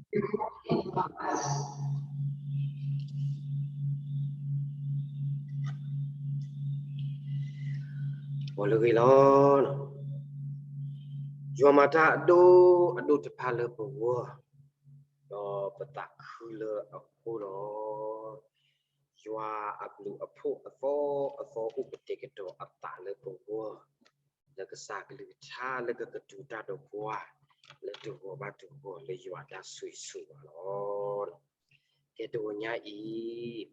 လၢဂ့ၤလီၤ. ယွၤမၤတၢ်အဒိၣ်အဒိၣ်တဖၣ်လၢပဂီၢ်, ဒီးပသးခုလၢအဃိလီၤ. ယွၤအဘျုးအဖှိၣ်အသီအသီအိၣ်ကတဲာ်ကတီၤအသးလၢပဂီၢ်, လၢကစၢ်ကလုၢ်ကထါလၢကကတိၤတၢ်ဒီးပှၤ လၢတဂီၤဘၣ်တဂီၤလၢယွၤတၢ်ဆိၣ်ဂ့ၤဆိၣ်ဝါလီၤ. ကဲတဂီၤညါအံၤ,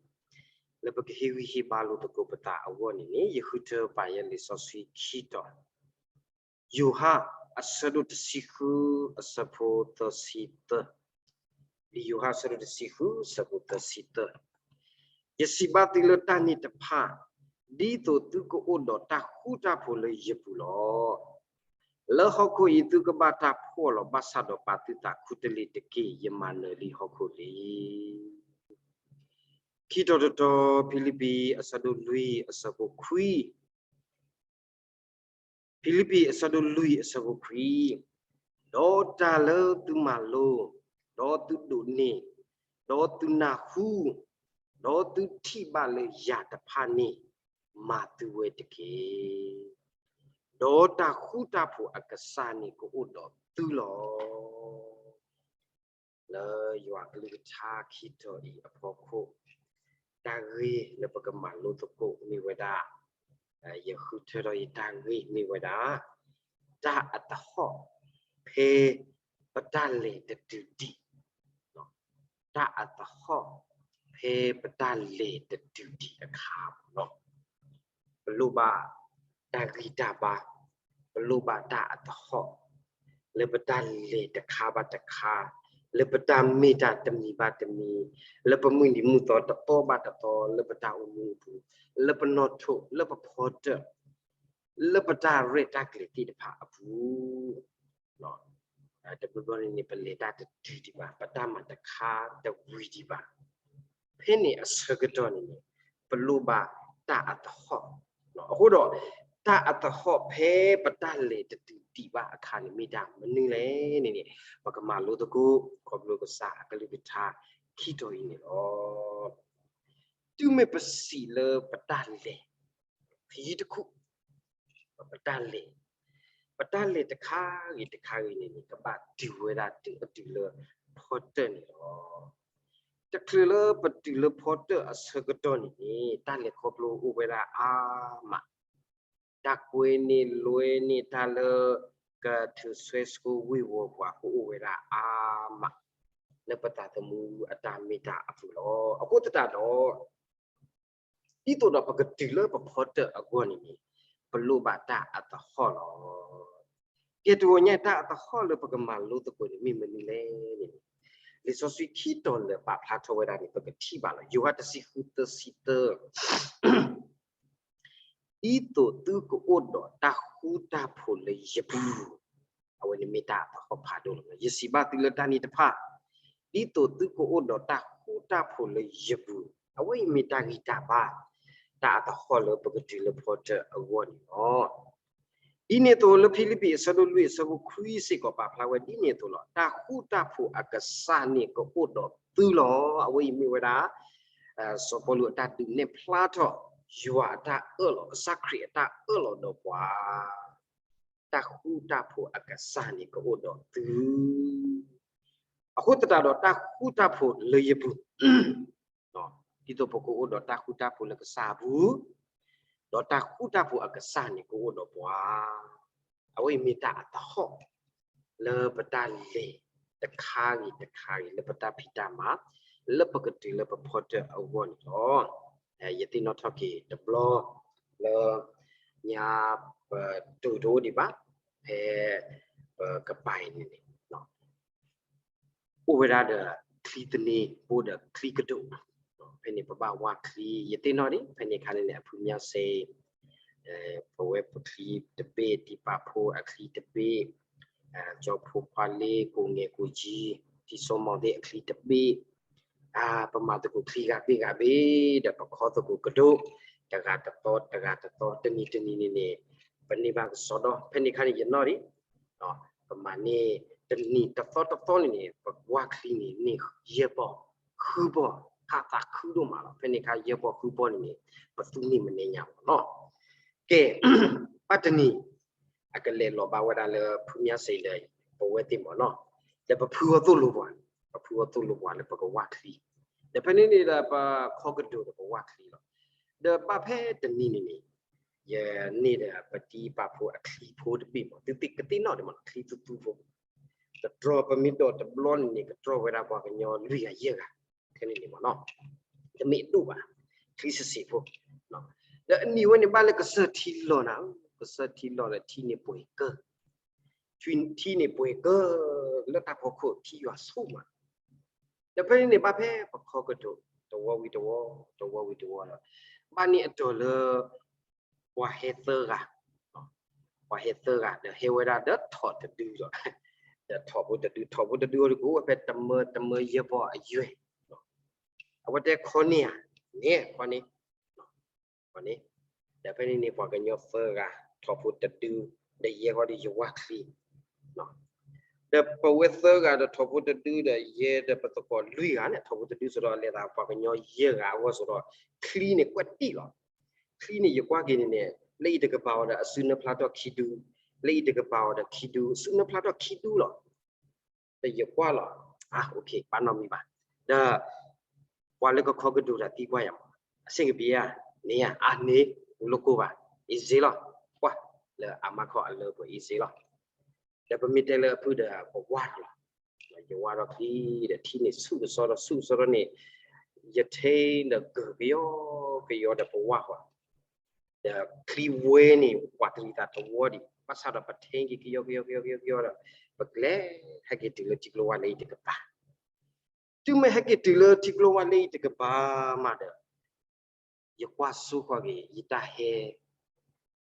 လၢပကဟ့ၣ်ဂံၢ်ဟ့ၣ်ဘါလိသကိးပသးအဂီၢ်န့ၣ်န့ၣ် ယဃုထၢပာ်ယဲလံာ်စီဆှံခံတီၤ, ယိၤဟၣ်အဆၢဒိၣ်တဆံဃုအဆၢဖိသၢဆံသၢ, လံာ်ယိၤဟၣ်အဆၢဒိၣ်တဆံဃုအဆၢဖိသၢဆံသၢ, ယစံးဘၣ်သုလၢတၢ်န့ၣ်တဖၣ်, ဒ်သိးသုကအိၣ်ဒီးတၢ်ဃူတၢ်ဖိးလၢယပူၤလီၤ. လၢဟီၣ်ခိၣ်အံၤသုကဘၣ်တၢ်ဖှီၣ်လီၤ, ဘၣ်ဆၣ်ဒီးပာ်သုသးခူတလ့ၢ်တက့ၢ်, ယမၤနၢၤလံဟီၣ်ခိၣ်လံ. ခံတီၤတတီၤ, ဖံလံးပံၤအဆၢဒိၣ်လွံၢ်အဆၢဖိခွံ, ဖံလံးပံၤအဆၢဒိၣ်လွံၢ်အဆၢဖိခွံ, ဒီးတၢ်လၢသုမၤလိ, ဒီးသုဒိးန့ၢ်, ဒီးသုနၢ်ဟူ, ဒီးသုထံၣ်ဘၣ်လၢယၤတဖၣ်န့ၣ်, မၤသုဝဲတက့ၢ်. ဒီးတၢ်ဃူတၢ်ဖိးအကစၢ်န့ၣ်ကအိၣ်ဒီးသုလီၤ. လၢယွၤကလုၢ်ကထါခံတီၤအံၤအဖီခိၣ်, တၢ်ဂ့ၢ်လၢပကမၤလိသကိးမ့ၢ်ဝဲဒၣ်, ယဃုထၢဒီးယတၢ်ဂ့ၢ်မ့ၢ်ဝဲဒၣ်, တၢ်အသဟီၣ်ဖဲပတၢ်လဲၤတတုၤဒံး, တၢ်အသဟီၣ်ဖဲပတၢ်လဲၤတတုၤဒံးအခါ, ပလိၣ်ဘၣ်တၢ်ဂံၢ်တၢ်ဘါ, ပလိၣ်ဘၣ်တၢ်အသဟီၣ်, လၢပတၢ်လဲၤတခါဘၣ်တခါ, လၢပတၢ်မ့ၢ်တၢ်တမံၤဘၣ်တမံၤ, လၢပမုၢ်နံၤမုၢ်သီတသီဘၣ်တသီ, လၢပတၢ်အိၣ်မူအပူၤ, လၢပနီၣ်ထိး, လၢပဖီတၢၣ်, လၢပတၢ်ရဲၣ်တၢ်ကျဲၤသ့ၣ်တဖၣ်အပူၤ, တဘျီဘျီန့ၣ်န့ၣ် ပလဲၤတၢ်တတုၤဒံးဘၣ်, ပတၢ်မၤတခါတဝံၤဒံးဘၣ်. ဖဲန့ၣ်အဆၢကတီၢ်န့ၣ်န့ၣ်, ပလိၣ်ဘၣ်တၢ်အသဟီၣ်, အဃိဒီး, တၢ်အသဟီၣ်ဖဲပတၢ်လဲၤတတုၤဒံးဘၣ်အခါန့ၣ် မ့ၢ်တၢ်မနုၤလဲၣ်န့ၣ်န့ၣ်, ပကမၤလိသကိး ခီဖျိကစၢ်အကလုၢ်ကထါခံတီၤအံၤန့ၣ်လီၤ. တုၤမ့ၢ်ပစံးလၢပတၢ်လဲၤ, ခယံတခူ, ပတၢ်လဲၤ, ပတၢ်လဲၤတခါဂ့ၤတခါဂ့ၤန့ၣ်န့ၣ် ကဘၣ်တုၤဝဲဒၣ်တုၤအတုၤလၢဖီတၢၣ်န့ၣ်လီၤ. တချုးလၢပတုၤလၢဖီတၢၣ်အဆၢကတီၢ်န့ၣ်န့ၣ် တၢ်လဲၤခီဖျိအိၣ်ဝဲဒၣ်အါမး, တၢ်ကွဲန့ၢ်လွဲန့ၢ်တၢ်လၢကထုးဆွဲဆှိဝ့ၤဝီၤပှၤကအိၣ်ဝဲဒၣ်အါမး, လၢပသးသမူအတၢ်မ့ၢ်တၢ်အပူၤလီၤ. အဃိသတးဒီး ဒ်သိးဒီးပကတုၤလၢပဖီတၢၣ်အဂီၢ်န့ၣ်န့ၣ်, ပလိၣ်ဘၣ်တၢ်အသဟီၣ်လီၤ. ကဲတဂီၤညါအံၤ တၢ်အသဟီၣ်လၢပကမၤလိသကိးန့ၣ် မ့ၢ်မနုၤလဲၣ်န့ၣ်, လံာ်စီဆှံခံတီၤလၢပာ်ဖျါထီၣ်ဝဲဒၣ်န့ၣ် ပကထံၣ်ဘၣ်လီၤ. ယိၤဟၣ်တဆံဃုသၢဆံသၢ, ဒ်သိးသုကအိၣ်ဒီးတၢ်ဃူတၢ်ဖိးလၢယပူၤ, အဝဲန့ၣ်မ့ၢ်တၢ်အသဟီၣ်ဖးဒိၣ်လီၤ. ယစံးဘၣ်သုလၢတၢ်န့ၣ်တဖၣ်, ဒ်သိးသုကအိၣ်ဒီးတၢ်ဃူတၢ်ဖိးလၢယပူၤ, အဝဲအံၤမ့ၢ်တၢ်ဂံၢ်တၢ်ဘါ, တၢ်အသဟီၣ်လၢပကတုၤလၢဖီတၢၣ်အဂီၢ်န့ၣ်လီၤ. ဒ်န့ၣ်အသိးလၢဖံလံးပံၤအဆၢဒိၣ်လွံၢ်အဆၢဖိခွံစ့ၢ်ကီးပာ်ဖျါဝဲဒ်န့ၣ်အသိးလီၤ. တၢ်ဃူတၢ်ဖိးအကစၢ်န့ၣ်ကအိၣ်ဒီးသုလီၤ. အဝဲအံၤမ့ၢ်ဝဲဒၣ် စီၤပီလူးအတၢ်ဒုးနဲၣ်ဖျါထီၣ် ယွၤအတၢ်အၢၣ်လီၤ, ကစၢ်ခရံာ်အတၢ်အၢၣ်လီၤဒီးပှၤ, တၢ်ဃူတၢ်ဖိးအကစၢ်န့ၣ်ကအိၣ်ဒီးသု အဃိသတးဒီးတၢ်ဃူတၢ်ဖိးလၢယပူၤ, ဒ်သိးပကအိၣ်ဒီးတၢ်ဃူတၢ်ဖိးလၢကစၢ်အပူၤ, ဒီးတၢ်ဃူတၢ်ဖိးအကစၢ်န့ၣ်ကအိၣ်ဒီးပှၤ, အဝဲအံၤမ့ၢ်တၢ်အသဟီၣ် လၢပတၢ်လဲၤတခါဂ့ၤတခါဂ့ၤ လၢပတၢ်ဖံးတၢ်မၤ, လၢပကတုၤလၢပဖီတၢၣ်အဂီၢ်န့ၣ်လီၤ. ယသ့ၣ်နီၣ်ထီၣ်က့ၤတဘျီ လၢညါပတိၤတအိၣ်ဒံးဘၣ်, ဖဲပကပၤအံၤန့ၣ်န့ၣ် အိၣ်ဝဲဒၣ်ဒီးချံသန့ ပအိၣ်ဒီးချံကဒိၣ်, ဖဲန့ၣ်ပဘၣ်ဝၢ်ချံ, ယသ့ၣ်နီၣ်ဒံး ဖဲန့ၣ်အခါန့ၣ်န့ၣ် အဖုမၠါစ့, ပဝဲပချံတဘ့ၣ်, တံၤပာ်ဖိအချံတဘ့ၣ်, ကၠီဖိခွါလ့ ကိးငဲၤကိးကၠံ, ထံစီမီၤသ့ၣ်အချံတဘ့ၣ်, ပမၤသကိးချံဂၤဘ့ၣ်ဂၤဘ့ၣ်, ဒီးပခီသကိးကဒိၣ်, တဂၤတသီ တဂၤတသီ တနံၤတနံၤန့ၣ်န့ၣ်, ပန့ၢ်ဘၣ်ကစီဒီ, ဖဲန့ၣ်အခါန့ၣ် ယနီၣ်ဒံး ပမၤန့ၢ် တနံၤတသီတသီန့ၣ်န့ၣ် ပဝၢ်ချံန့ၣ်န့ၢ်ယဲၢ်ပီၢ်ဃုပီၢ်, ဟးသးခုဒိၣ်မးလီၤ. ဖဲန့ၣ်အခါယဲၢ်ပီၢ်ဃုပီၢ်န့ၣ်န့ၣ် ပသူၣ်န့ၢ်မနုၤညါမးနီၤ. ကဲ, ဘၣ်တနံၤ အကလဲၤလီၤဘၣ်ဝဲဒၣ်လၢဖုမၠၣ်စ့ဒီး ပဝဲသ့ၣ်မးနီၤ, ဒီးပဖုအီၤသိၣ်လိပှၤ, ပဖုအီၤသိၣ်လိပှၤလၢပကဝၢ်ချံ, ဒီးဖဲန့ၣ်န့ၣ်ဒီးပခီကဒိၣ်ဒီးပဝၢ်ချံလီၤ. ဒီးဘၣ်ဖဲတနံၤန့ၣ်န့ၣ် ယန့ၢ်ဒီးပတံၤပာ်ဖိအချံဖိတဘ့ၣ်မး, သုသ့ၣ်ကသ့ၣ်နီၣ်ဒံးမးနီၤ, ချံသူသူဖိ, ကတြီၢ်ပမ့ၢ်ဒိးတဘျီန့ၣ်န့ၣ် ကတြီၢ်ဝဲဒၣ်ပှၤကညီလွံၢ်ဂၤယဲၢ်ဂၤ, ခဲန့ၣ်န့ၣ်မးနီၤ, တမ့ၢ်ဒိၣ်ဘၣ်, ချံစ့ၢ်စ့ၢ်ဖိ, ဒီးအနံၤဝဲန့ၣ်ဘၣ်လၢကစၢၢ်ထံလီၤနၤ, ကစၢၢ်ထံလီၤဒီးထံန့ၣ်ပှဲၤကၢၢ်, ထံန့ၣ်ပှဲၤကၢၢ်, လၢတၢ်ဖီခိၣ်ထံယွၤဆူၣ်မး, ဒီးဖဲန့ၣ်န့ၣ်ဘၣ်ဖဲပခီကဒိၣ် တဝီဝံၤတဝီ, တဝီဝံၤတဝီဒီး ဘၣ်န့ၢ်အတီၤလၢ ပှၤဟဲသၢဂၤ, ပှၤဟဲသၢဂၤ ဒီးဟဲဝဲဒၣ်ဒီးထိးတဒုဒီး, ဒီးထိးဖိတဒု, ထိးဖိတဒုအံၤတကအိၣ်ဝဲဖဲတမၢ တမၢယဲၢ်ပီၢ်အယွဲၢ်, အဝဲတဲခီန့ၢ်ဧါ, န့ၣ်ခီန့ၢ်, ခီန့ၢ်, ဒီးဖဲန့ၣ်န့ၣ် ပှၤကညီသၢဂၤ, ထိးဖိတဒု, ဒီးယဲၢ်ဃီဒီးယဝၢ်ချံ ဒီးပဝဲသၢဂၤဒီးထိးဖိတဒုဒီးယဲၢ်ဒီးပသကိးလွံၢ်ဂၤန့ၣ် ထိးဖိတဒုစ့ၢ်ဒီးလဲၤသးပှၤကညီယဲၢ်ဂၤအဂီၢ်စ့ၢ်ဒီး ချံန့ၣ်ကွဲးတံၢ်လီၤ. ချံန့ၣ်ယကွၢ်က့ၤန့ၣ်န့ၣ် လၢအံၤတကပၤအီၤဒီးအစုနၢဖျါထီၣ်ခံဒု, လၢအံၤတကပၤအီၤဒီးခံဒု, စုနၢဖျါထီၣ်ခံဒုလီၤ. ဒီးယကွၢ်လီၤ, အါ ပဘၣ်နီတမံၤဘၣ်, ဒီး ပှၤလၢကခီကဒိၣ်တၢ်သံကွၢ်ယၤမး, အဆ့ၣ်ကပံၤဧါ, န့ၣ်ဧါ, အါန့ၣ်, လိၣ်ကိၢ်ဘၣ်, အ့စ့လီၤ, ကွၢ်လၢအမါခီအလၢပှဲၤအ့စ့လီၤ. ဒီးပမ့ၢ်တဲလၢအဖုဒီးပဝၢ်ထီၣ်လီၤ. ယဝၢ်ထီၣ်ချံဒီးထံန့ၣ်ဆူၣ်ကစီဒီးဆူၣ်ကစီဒီးန့ၣ်, ယထ့ဒီးကၢၢ်ကယီကယီဒီးပဝၢ်ဃီၤ, ဒီးချံဝဲန့ၣ် ပှၤတလံၤသးတဝီဒံး, ဘၣ်ဆၣ်ဒီးပထ့က့ၤကယီကယီကယီကယီကယီဒီး, ပကလဲၤဟဲက့ၤတုၤလၢထံကျိဝၢ်လၢအံၤတကပၤ တုၤမ့ၢ်ဟဲက့ၤတုၤလၢထံကျိဝၢ်လၢအံၤတကပၤမးဒီး, ယကွၢ်စိဃီၤက့ၤ ယတၢ်ဟဲ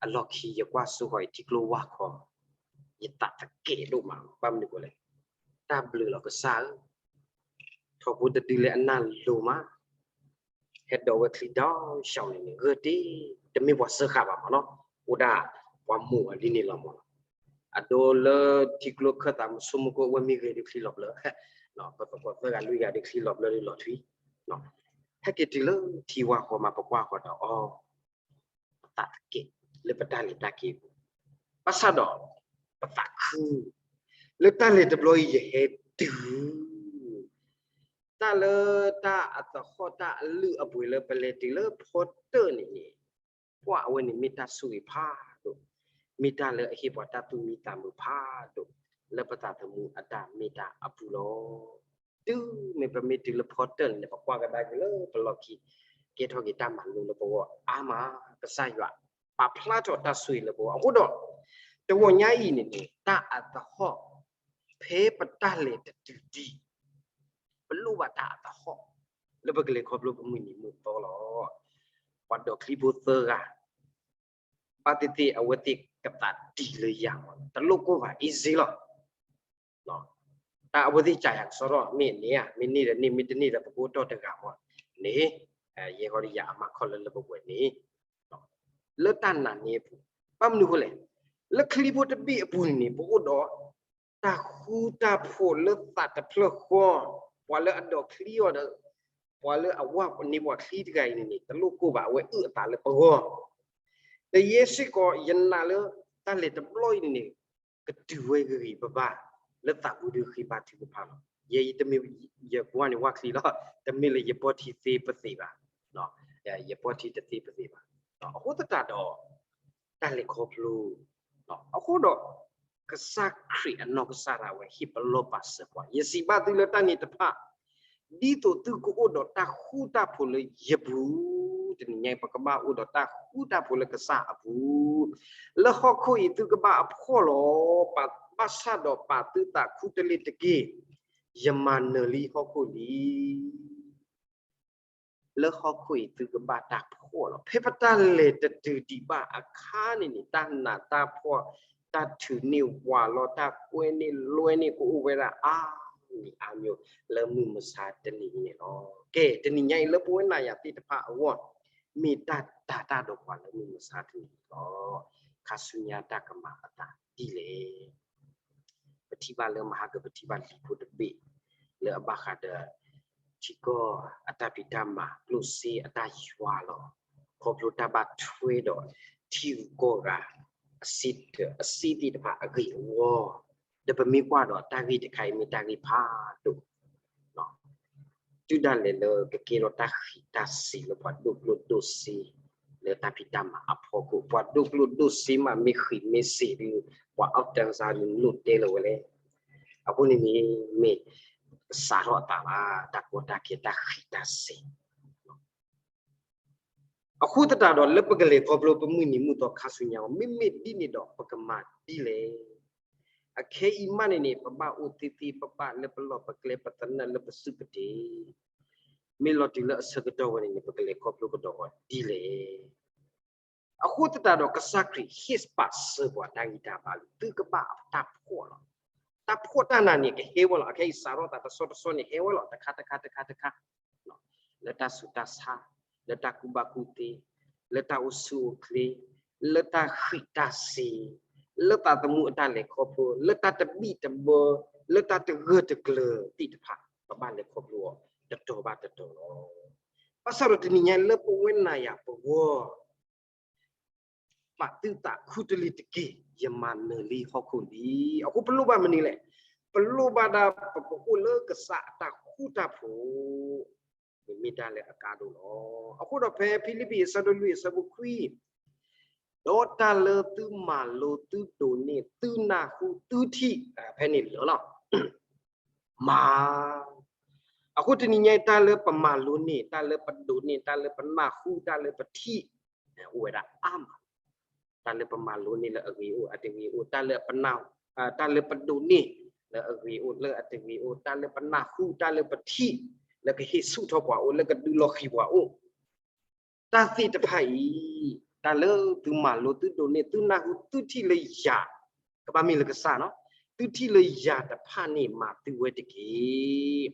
အလီၢ်ခံ ယကွၢ်စိဃီၤအံၤထံကျိဝၢ်ခီ, ယသးတကဲာ်ဒိၣ်မး, ဘၣ်မနုၤအဃိလဲၣ်, တၢ်ဘျုးလီၤကစၢ်ဧၢ, ထိးဖိတဒုလၢအနၢ်လိၤမး ဟဲဒိးဝဲချံဒီး ရှောင် န့ၣ်န့ၣ် ဂၢၢ်တ့ၢ်, တမ့ၢ်ပှၤစၢဃာ်ဘၣ်မးနီၤ, အိၣ်ဒၣ်ပှၤမိၢ်အလံန့ၣ်လီၤမးနီၤ, အဒိလၢထံကျိခၢၣ်သးမုဆိကမိၣ်ကိၣ် အဝဲမ့ၢ်ဂဲၤဒုးချံလီၤဘျၢ, ပသကိးသၢဂၤလွံၢ်ဂၤဒုးချံလီၤဘျၢဒုးလီၤထွံ, ဟဲက့ၤတုၤလၢထံဝၢ်ဃီမး ပကွၢ်ဃီဒီးအီၤ ပသးတကဲာ်လၢပတၢ်လဲၤတၢ်က့ၤအပူၤ, ဘၣ်ဆၣ်ဒီး ပသးခု လၢတၢ်လဲၤတဘျီအံၤယဟဲတုၤ တၢ်လၢတၢ်အသဟီၣ်တၢ်အလုၢ်အပှ့ၤလၢပလဲၤတုၤလၢဖီတၢၣ်န့ၣ်န့ၣ်, ပှၤအဝဲန့ၣ်မ့ၢ်တၢ်ဆိၣ်ဂ့ၤဖးဒိၣ်, မ့ၢ်တၢ်လၢအဟ့ၣ်ပှၤတၢ်သူၣ်မံသးမုာ်ဖးဒိၣ်, လၢပသးသမူအတၢ်မ့ၢ်တၢ်အပူၤလီၤ. တုၤမ့ၢ်ပမ့ၢ်တုၤလၢဖီတၢၣ်န့ၣ်န့ၣ် ပကွၢ်ကဒါက့ၤလၢပလီၢ်ခံ, ကဲထီၣ်က့ၤတၢ်မၤလိလၢပဂီၢ်အါမး, ကစၢ်ယွၤ ပာ်ဖျါထီၣ်တၢ်ဆိၣ်ဂ့ၤလၢပဂီၢ်. အဃိဒီး တဂီၤညါအံၤန့ၣ်န့ၣ် တၢ်အသဟီၣ် ဖဲပတၢ်လဲၤတတုၤဒံး ပလိၣ်ဘၣ်တၢ်အသဟီၣ် လၢပကလဲၤခီဖျိပမုၢ်နံၤမုၢ်သီလီၤ. ပှၤဒိးချံဖိသၢဂၤ ဘၣ်သ့ၣ်သ့ၣ်အဝဲသ့ၣ်ကသးတံၢ်လၢယၤမး, တလိၣ်ကိၢ်ဘၣ် easy လီၤ. တၢ်အဝဲသ့ၣ်ကးယၤကစီဒီ မ့ၢ်န့ၢ်ဧါ, မ့ၢ်န့ၢ်ဒီးန့ၢ်, မ့ၢ်တန့ၢ်ဒီးပကအိၣ်တီၢ်တဂၤမးန့ၣ်, ယဲဃီဒီးယၤအမါခီလၢလၢပှဲၤပှဲၤန့ၣ် လၢတၢ်နာ်န့ၣ်အပူၤ, ဘၣ်မနုၤအဃိလဲၣ်, လၢချံဖိတဘ့ၣ်အပူၤန့ၣ်န့ၣ် ပအိၣ်ဒီး တၢ်ဃူတၢ်ဖိးလၢသးတဖျၢၣ်ဃီ, ပှၤလၢအဒိးချံအီၤဒီး ပှၤလၢအဝဲန့ၢ်ပှၤချံတဂၤအံၤန့ၣ်န့ၣ် တလိၣ်ကိၢ်ဘၣ် အဝဲအုၣ်အသးလၢပဂီၢ်, ဒီးယဲစ့ၢ်ကီး ယနာ်လၢ တၢ်လဲၤတဘျီအံၤန့ၣ်န့ၣ် ကတုၤဝဲဂ့ၤဂ့ၤဘၣ်ဘၣ် လၢသးပူၤဒုးဃ့ဘါထုကဖၣ်လီၤ. ယဲအံၤတမ့ၢ်ယကွၢ်န့ၣ်ဝၢ်ချံလီၤ, တမ့ၢ်လၢယဘီထံသ့ပသ့ဘၣ်, ယဘီထံတသ့ပသ့ဘၣ်. အဃိသတးဒီး တၢ်လဲၤခီဖျိ အဃိဒီး ကစၢ်ခရံာ်အနီၢ်ကစၢ်ဒၣ်ဝဲ ဟ့ၣ်ပလီၢ်ပာ်စၢၤပှၤ, ယစံးဘၣ်သုလၢတၢ်န့ၣ်တဖၣ် ဒ်သိးသုကအိၣ်ဒီးတၢ်ဃူတၢ်ဖိးလၢယပူၤ, တနံၤညါအံၤ ပကဘၣ်အိၣ်ဒီးတၢ်ဃူတၢ်ဖိးလၢကစၢ်အပူၤ, လၢဟီၣ်ခိၣ်အံၤသုကဘၣ်အဖှီၣ်လီၤ, ဘၣ်ဆၣ်ဒီးပာ်သုသးခူတလ့ၢ်တက့ၢ်, ယမၤနၢၤလံဟီၣ်ခိၣ်လံ. လၢဟီၣ်ခိၣ်အံၤသုကဘၣ်တၢ်ဖှီၣ်လီၤ. ဖဲပတၢ်လဲၤတတုၤဒံးဘၣ်အခါန့ၣ်န့ၣ် တၢ်နးတၢ်ဖှီၣ်, တၢ်ထုးန့ၢ်ဝးလီၤ, တၢ်ကွဲန့ၢ်လွဲန့ၢ်ကအိၣ်ဝဲဒၣ်အါမံၤအါမံၤ လၢမုၢ်မဆါတနံၤအံၤန့ၣ်လီၤ. ကဲ တနံၤညါအံၤလၢပဝဲနၤယၤသ့ၣ်တဖၣ်အဂီၢ် မ့ၢ်တၢ်တၤတၢ်ဒီးပှၤလၢမုၢ်မဆါတနံၤအံၤလီၤ. ခါဆူညါတၢ်ကမၤအသးဒ်လဲၣ်. ပထံၣ်ဘၣ်လၢမဟါက ပထံၣ်ဘၣ်လံာ်ဖိတဘ့ၣ် လၢအဘၣ်ဃးဒီး ထံကီၢ်အတၢ်ဖံးတၢ်မၤ ကျိၣ်စ့အတၢ်ယွၤလီၤ. ခီဖျိတၢ်ဘၣ်ထွဲဒီးထံဂုၤကီၢ်ဂၤ အစ့ အစ့သ့ၣ်တဖၣ်အဂ့ၢ်အဝီ, ဒီးပမ့ၢ်ကွၢ်ဒီးတၢ်ဂ့ၢ်တခါအံၤမ့ၢ်တၢ်ဂ့ၢ်ဖးဒိၣ် တုၤဒၣ်လဲာ်လၢကကဲထီၣ်တၢ်ဃံးတၢ်စ့ၤလၢပှၤဒိၣ်ကျိၣ်ဒိၣ်စ့ လၢတၢ်ဖံးတၢ်မၤအဖီခိၣ်, ပှၤဒိၣ်ကျိၣ်ဒိၣ်စ့မးမ့ၢ်ဃံးမ့ၢ်စ့ၤဒီး ပှၤအီၣ်တၢ်ကစၢ်ဒုးလိၣ်တဲလၢၤဝဲလဲၣ်. အဃိန့ၣ်န့ၣ် မ့ၢ်စးထီၣ်အသးလၢ တၢ်ကီတၢ်ခဲတၢ်ဃံးတၢ်စ့ၤ အဃိသတးဒီးလၢပကလဲၤခီဖျိပမုၢ်နံၤမုၢ်သီခါဆူညါအီၤ မ့မ့ၢ်ဒ်န့ၣ်ဒီးပကမၤဒ်လဲၣ်. အခဲအံၤမးန့ၣ်န့ၣ် ပဘၣ်အိၣ်သ့သ့ ပဘၣ်လၢပလီၢ်ပကျဲ ပသနၢၣ်လၢပစုပတ့ၤ, မ့ၢ်လီၤတုၤလၢအဆၢကတီၢ်ဝဲန့ၣ်န့ၣ် ပကလဲၤခီဖျိကဒီးအီၤဒ်လဲၣ်. အဃိသတးဒီးကစၢ်ခရံာ်ဟ့ၣ်ပာ်စၢၤပှၤတၢ်ဂံၢ်တၢ်ဘါလၢ သုကဘၣ်တၢ်ဖှီၣ်လီၤ. တၢ်ဖှီၣ်တၢ်နးန့ၣ်ကဟဲဝဲလီၤ. အခဲအံၤစးထီၣ်သးတဆီတဆီန့ၣ်ဟဲဝဲလီၤ တခါတခါတခါတခါ လၢတၢ်ဆူးတၢ်ဆါ, လၢတၢ်ကူၣ်ဘၣ်ကူၣ်သ့, လၢတၢ်အိၣ်ဆူၣ်အိၣ်ချ့, လၢတၢ်ဃံးတၢ်စ့ၤ, လၢသးသမူအတၢ်လဲၤခီဖျိ, လၢတၢ်တဘံၣ်တဘၢ, လၢတၢ်တဂၢၢ်တကျၢၤသ့ၣ်တဖၣ် ပဘၣ်လဲၤခီဖျိအီၤတတီၤဘၣ်တတီၤလီၤ. ဘၣ်ဆၣ်ဒီးတနံၤညါလၢပဝဲနၤယၤပဂီၢ် ပာ်သုသးခူတလ့ၤတက့ၢ်, ယမၤနၢၤလံဟီၣ်ခိၣ်လံ. အဃိပလိၣ်ဘၣ်မနုၤလဲၣ်. ပလိၣ်ဘၣ်ဒၣ်ပကအိၣ်လၢကစၢ်အတၢ်ဃူတၢ်ဖိး, မ့မ့ၢ်တၢ်လၢအကါဒိၣ်လီၤ. အဃိဒီးဖဲဖံလံးပံၤအဆၢဒိၣ်လွံၢ်အဆၢဖိခွံ ဒီးတၢ်လၢသုမၤလိသုဒိးန့ၢ်သုနၢ်ဟူသုထံၣ်, ဖဲန့ၣ်လၢာ်လီၤ မၤ. အဃိတနံၤညါအံၤ တၢ်လၢပမၤလိန့ၢ်, တၢ်လၢပဒိးန့ၢ်, တၢ်လၢပနၢ်ဟူ, တၢ်လၢပထံၣ်, အိၣ်ဝဲဒၣ်အါမး. တၢ်လၢပမၤလိန့ၢ်လၢအဂ့ၤအိၣ်အတဂ့ၤအိၣ်, တၢ်လၢပနၢ်, တၢ်လၢပဒိးန့ၢ်လၢအဂ့ၤအိၣ်လၢအတဂ့ၤအိၣ်, တၢ်လၢပနၢ်ဟူ, တၢ်လၢပထံၣ်, လၢကဟ့ၣ်ဆူၣ်ထီၣ်ပှၤအိၣ်, လၢကဒုးလီၤဃံၤပှၤအိၣ် တၢ်သ့ၣ်တဖၣ်အံၤ, တၢ်လၢသုမၤလိသုဒိးန့ၢ်သုနၢ်ဟူသုထံၣ်လၢယၤ, ကဘၣ်မ့ၢ်လၢကစၢ်နီၤ, သုထံၣ်လၢယၤတဖၣ်န့ၣ်မၤသုဝဲတက့ၢ်.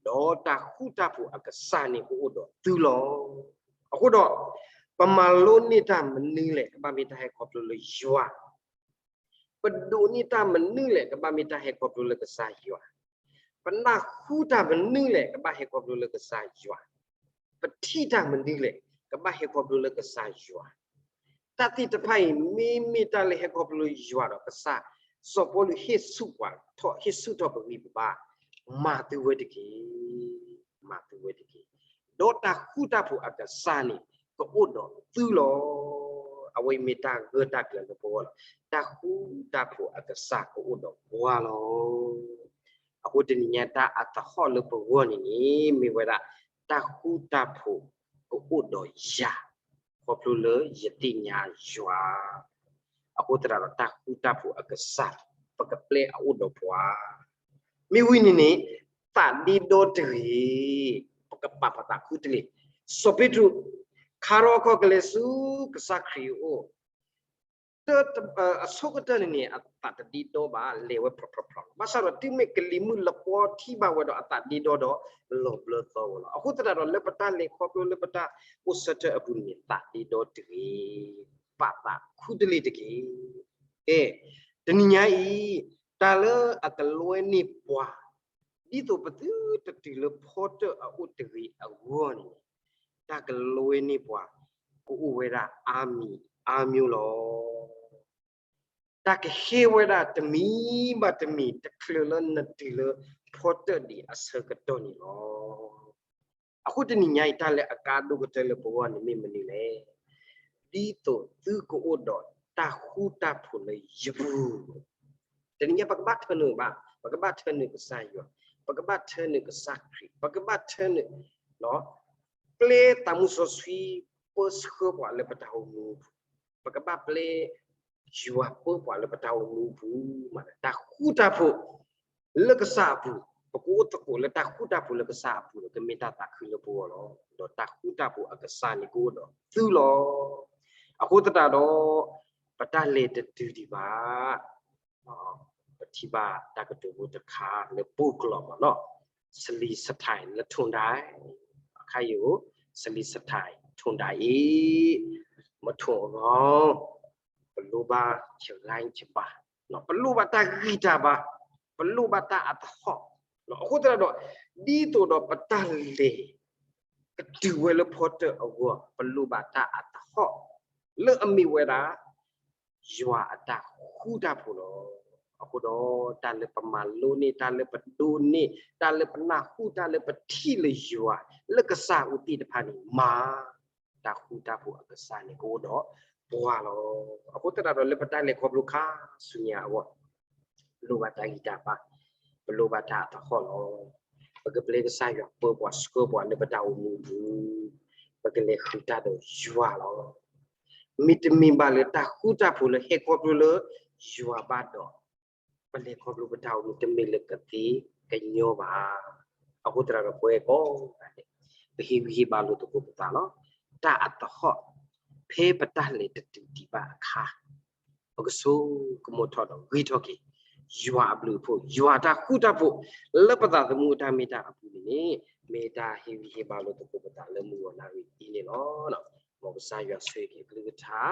ဒီးတၢ်ဃူတၢ်ဖိးအကစၢ်န့ၣ်ကအိၣ်ဒီးသုလီၤ. အဃိဒီး ပမၤလိန့ၢ်တၢ်မနုၤလဲၣ် ကဘၣ်မ့ၢ်တၢ်ဟဲခီဖျိလၢယွၤ ပဒိးန့ၢ်တၢ်မနုၤလဲၣ် ကဘၣ်မ့ၢ်တၢ်ဟဲခီဖျိလၢကစၢ်ယွၤ, ပနၢ်ဟူတၢ်မနုၤလဲၣ် ကဘၣ်ဟဲခီဖျိလၢကစၢ်ယွၤ, ပထံၣ်တၢ်မနုၤလဲၣ် ကဘၣ်ဟဲခီဖျိလၢကစၢ်ယွၤ, တၢ်သ့ၣ်တဖၣ်အံၤ မ့မ့ၢ်တၢ်လၢဟဲခီဖျိလၢယွၤဒီးကစၢ်, စီၤပီလူးဟ့ၣ်ဆူၣ်ပှၤထီၣ် ဟ့ၣ်ဆူၣ်ထီၣ်ပဂံၢ်ပဘါ, မၤသုဝဲတက့ၢ်, မၤသုဝဲတက့ၢ်. ဒီးတၢ်ဃူတၢ်ဖိးအကစၢ်န့ၣ် ကအိၣ်ဒီးသုလီၤ. အဝဲအံၤမ့ၢ်တၢ်ဂၢၢ်တၢ်ကျၢၤလၢပဂီၢ်လီၤ. တၢ်ဃူတၢ်ဖိးအကစၢ်ကအိၣ်ဒီးပှၤလီၤ. အဃိတနံၤညါတၢ်အသဟီၣ်လၢပဂီၢ်န့ၣ်န့ၣ် မ့ၢ်ဝဲဒၣ် တၢ်ဃူတၢ်ဖိးကအိၣ်ဒီးယၤ, ခီဖျိလၢယသ့ၣ်ညါယွၤ, အဃိသတးဒီးတၢ်ဃူတၢ်ဖိးအကစၢ် ပကပျဲအအိၣ်ဒီးပှၤ မ့ၢ်ဝံၤန့ၣ်န့ၣ် သးဒ့ဒီတဂ့ၤ, ပကပာ်ပသးခူတလ့ၤ. စီၤပ့းတရူး ခါထီၣ်အခီၣ်ကလဲၤဆူကစၢ်ခရံာ်အအိၣ်, အဆိကတၢၢ်န့ၣ်န့ၣ် အသးတဒ့ဒီဘၣ် လဲၤဝဲဖျိးဖျိးဖျိးလီၤ. ဘၣ်ဆၣ်ဒီးတုၤမ့ၢ်ကလံၤမုၢ်လပီထံၣ်ဘၣ်ဝဲဒီးအသးဒ့ဒီဒီး လီၤဘျၢသီဝဲလီၤ. အဃိသတးဒီးလၢပတၢ်လဲၤခီဖျိလၢပတၢ်အိၣ်ဆၢထၢၣ်အပူၤန့ၣ် သးဒ့ဒီတဂ့ၤ, ပာ်သးခူတလ့ၤတက့ၢ်. ကဲ, တနံၤညါအံၤ တၢ်လၢအကလွဲန့ၢ်ပှၤ ဒ်သိးပသုတတုၤလၢဖီတၢၣ်အအိၣ်တဂ့ၤအဂီၢ်န့ၣ်, တၢ်ကလွဲန့ၢ်ပှၤ ကအိၣ်ဝဲဒၣ်အါမံၤအါမံၤလီၤ. တၢ်ကဟ့ၣ်ဝဲဒၣ်တမံၤဘၣ်တမံၤတချုးလၢနတုၤလၢဖီတၢၣ်ဒံးအဆၢကတီၢ်န့ၣ်လီၤ. အဃိတနံၤညါအံၤ တၢ်လၢအကါဒိၣ်ကတၢၢ်လၢပဂီၢ်န့ၣ်မ့ၢ်မနုၤလဲၣ်. ဒ်သိးသုကအိၣ်ဒီးတၢ်ဃူတၢ်ဖိးလၢယပူၤ, တနံၤညါပကဘၣ်ထၢနုာ်ဘၣ်, ပကဘၣ်ထၢနုာ်ကစၢ်ယွၤ, ပကဘၣ်ထၢနုာ်ကစၢ်ခရံာ်, ပကဘၣ်ထၢနုာ် ပျဲသးမူစီဆှံ ပၢဆှၢပှၤလၢပတၢ်အိၣ်မူအပူၤ, ပကဘၣ်ပျဲ ယွၤပၢပှၤလၢပတၢ်အိၣ်မူအပူၤ, တၢ်ဃူတၢ်ဖိးလၢကစၢ်အပူၤ, ပကအိၣ်သကိးလၢတၢ်ဃူတၢ်ဖိးလၢကစၢ်အပူၤဒီး ကမ့ၢ်တၢ်သးခုလၢပဂီၢ်လီၤ. ဒီးတၢ်ဃူတၢ်ဖိးအကစၢ်န့ၣ်ကအိၣ်ဒီးသုလီၤ. အဃိသတးဒီး ပတၢ်လဲၤတတုၤဒံးဘၣ် ပထံၣ်ဘၣ်တၢ်ကတိၤဖိတခါလၢပှိၢ်ကျိာ်မးနီၤ, စလံးစထၢၣ်လၢ ထုၣ်ဒၣ်, အခါယိာ်, စလံးစထၢၣ် ထုၣ်ဒၣ်အံၤ, မထုၣ်အဂီၢ်, ပလိၣ်ဘၣ်ယဂါယဘၣ် ပလိၣ်ဘၣ်တၢ်ဂံၢ်တၢ်ဘါ, ပလိၣ်ဘၣ်တၢ်အသဟီၣ်. အဃိသတးဒီး ဒ်သိးဒီးပတၢ်လဲၤ ကတုၤဝဲလၢဖီတၢၣ်အဂီၢ် ပလိၣ်ဘၣ်တၢ်အသဟီၣ် လၢအမ့ၢ်ဝဲဒၣ် ယွၤအတၢ်ဃူတၢ်ဖိးလီၤ. အဃိဒီး တၢ်လၢပမၤလိန့ၢ်, တၢ်လၢပဒိးန့ၢ်, တၢ်လၢပနၢ်ဟူ, တၢ်လၢပထံၣ်လၢယွၤ လၢကစၢ်အအိၣ်သ့ၣ်တဖၣ်န့ၣ် မၤ တၢ်ဃူတၢ်ဖိးအကစၢ်န့ၣ် ကအိၣ်ဒီးပှၤလီၤ. အဃိသတးဒီး လၢပတၢ်လဲၤခီဖျိခါဆူညါအဂီၢ် ပလိၣ်ဘၣ်တၢ်ဂံၢ်တၢ်ဘါ, ပလိၣ်ဘၣ်တၢ်အသဟီၣ်လီၤ. ပကပျဲကစၢ်ယွၤပၢပှၤဆှၢပှၤလၢပတၢ်အိၣ်မူအပူၤ, ပကလဲၤဃုာ်တၢ်ဒီးယွၤလီၤ. မ့တမ့ၢ်ဘၣ်လၢတၢ်ဃူတၢ်ဖိးလၢဟဲခီဖျိလၢယွၤဘၣ်ဒီး ပလဲၤခီဖျိပတၢ်အိၣ်မူတမ့ၢ်လၢကသ့ကညီဘၣ်. အဃိသတးဒီးပဝဲကိးဂၤဒဲး ပဟ့ၣ်ဂံၢ်ဟ့ၣ်ဘါလိာ်သကိးပသးလီၤ. တၢ်အသဟီၣ် ဖဲပတၢ်လဲၤတတုၤဒံးဘၣ်အခါ ပကဆိကမိၣ်ထီၣ်ဒီးဂ့ၤထီၣ်က့ၤ ယွၤအဘျုးအဖှိၣ်, ယွၤတၢ်ဃူတၢ်ဖိး လၢပသးသမူအတၢ်မ့ၢ်တၢ်အပူၤန့ၣ်န့ၣ် မ့ၢ်တၢ်ဟ့ၣ်ဂံၢ်ဟ့ၣ်ဘါလိာ်သကိးပသးလၢမုၢ်ဂီၤနၣ်ရံၣ်အံၤန့ၣ်လီၤ. မ်ကစၢ်ယွၤဆိၣ်ဂ့ၤက့ၤအကလုၢ်ကထါ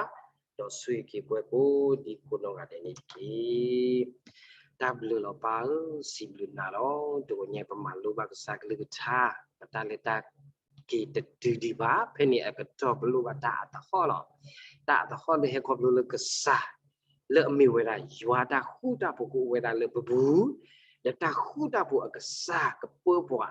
ဒီးဆိၣ်ဂ့ၤက့ၤပဝဲကိးဒံကိးနီၢ်ဂၤဒဲးန့ၣ်တက့ၢ်. တၢ်ဘျုးလီၤပၢ်ဧၢ, စံးဘျုးနၤလီၤ. တဂီၤညါပမၤလိဘၣ်ကစၢ်ကလုၢ်ကထါ, ပတၢ်လဲၤတၢ်က့ၤတတုၤဒံးဘၣ်, ဖဲန့ၣ်အကတီၢ်ပလိၣ်ဘၣ်တၢ်အသဟီၣ်လီၤ. တၢ်အသဟီၣ်လၢဟဲခီဖျိလၢကစၢ်, လၢအမ့ၢ်ဝဲဒၣ်ယွၤတၢ်ဃူတၢ်ဖိးကအိၣ်ဝဲဒၣ်လၢပပူၤ, ဒီးတၢ်ဃူတၢ်ဖိးအကစၢ်ကပၢပှၤ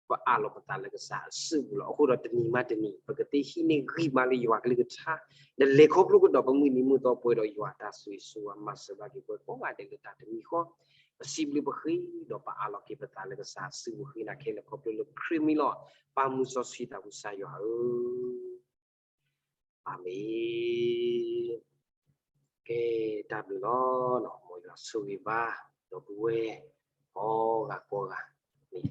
ပအးလီၤပသးလၢကစၢ်အစုပူၤလီၤ. အဃိဒီးတနံၤမးတနံၤ ပကသ့ဟံးန့ၢ်ဂံၢ်ဘါလၢယွၤကလုၢ်ကထါ, ဒီးလဲၤခီဖျိကဒီးပမုၢ်နံၤမုၢ်သီပှဲၤဒီးယွၤအတၢ်ဆိၣ်ဂ့ၤဆိၣ်ဝါ မၤစၢၤဘၣ်က့ၤပဝဲကိးဂၤဒဲးလၢတၢ်တမံၤဃီ, ပစံးဘျုးပဃ့ဒီးပအးလီၤက့ၤပသးလၢကစၢ်အစုပူၤဃ့နၤခဲလၢာ်ခီဖျိလၢခရံာ်မံၤလီၤ. ပၢ်မုၢ်စီဆှံသးပူၤကစၢ်ယွၤဧၢ အၤမ့ၣ်. ကဲ, တၢ်ဘျုးလီၤ. မ်ယွၤဆိၣ်ဂ့ၤဘၣ် ဒီပုၢ်ဝဲၢ် ကိးဂၤကိးဂၤ